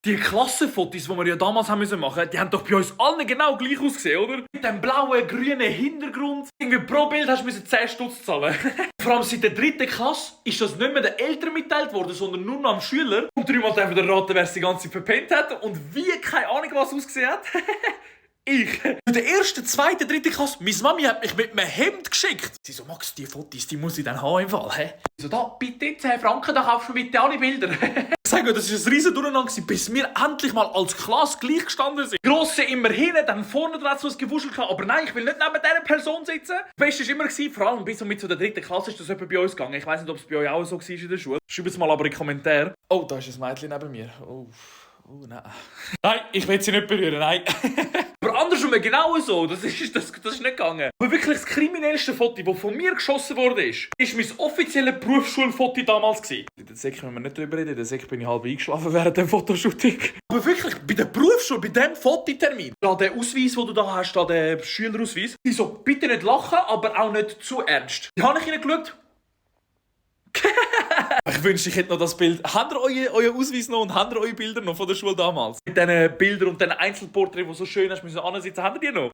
Die Klassenfotos, die wir ja damals haben machen mussten, die haben doch bei uns allen genau gleich ausgesehen, oder? Mit dem blauen, grünen Hintergrund. Irgendwie pro Bild hast du 10 Stutz zahlen. Vor allem seit der 3. Klasse ist das nicht mehr den Eltern mitteilt worden, sondern nur noch am Schüler. Und dreimal darf der raten, wer es die ganze Zeit verpennt hat und wie keine Ahnung was ausgesehen hat. Ich. In der 1., 2., 3. Klasse, meine Mami hat mich mit einem Hemd geschickt. Sie so, Max, die Fotos, die muss ich dann haben im Fall. Hä? So, da, bitte 10 Franken, da kaufst du bitte alle Bilder. Ich sage, das war ein riesen Durcheinander, bis wir endlich mal als Klasse gleich gestanden sind. Grosse immer hinten, dann vorne dran so ein Gewuschel gehabt. Aber nein, ich will nicht neben dieser Person sitzen. Das Beste war immer, vor allem bis mit zu der 3. Klasse ist das etwa bei uns gegangen. Ich weiss nicht, ob es bei euch auch so war in der Schule. Schreibt es mal aber in die Kommentare. Oh, da ist ein Mädchen neben mir. Oh, nein. Nein, ich will sie nicht berühren, nein. Aber andersrum genau so, das ist nicht gegangen. Aber wirklich das kriminellste Foto, das von mir geschossen wurde, ist mein offizielles Berufsschulfoto damals. In der Sek können wir nicht drüber reden, in der Sek bin ich halb eingeschlafen während dem Fotoshooting. Aber wirklich, bei der Berufsschule, bei diesem Fototermin, da der Ausweis, den du da hast, da der Schülerausweis, die so, bitte nicht lachen, aber auch nicht zu ernst. Da habe ich hineingeschaut. Ich wünschte, ich hätte noch das Bild. Habt ihr euren Ausweis noch und habt ihr eure Bilder noch von der Schule damals? Mit diesen Bildern und diesen Einzelporträts, die so schön hast, müssen ansitzen. Habt ihr die noch?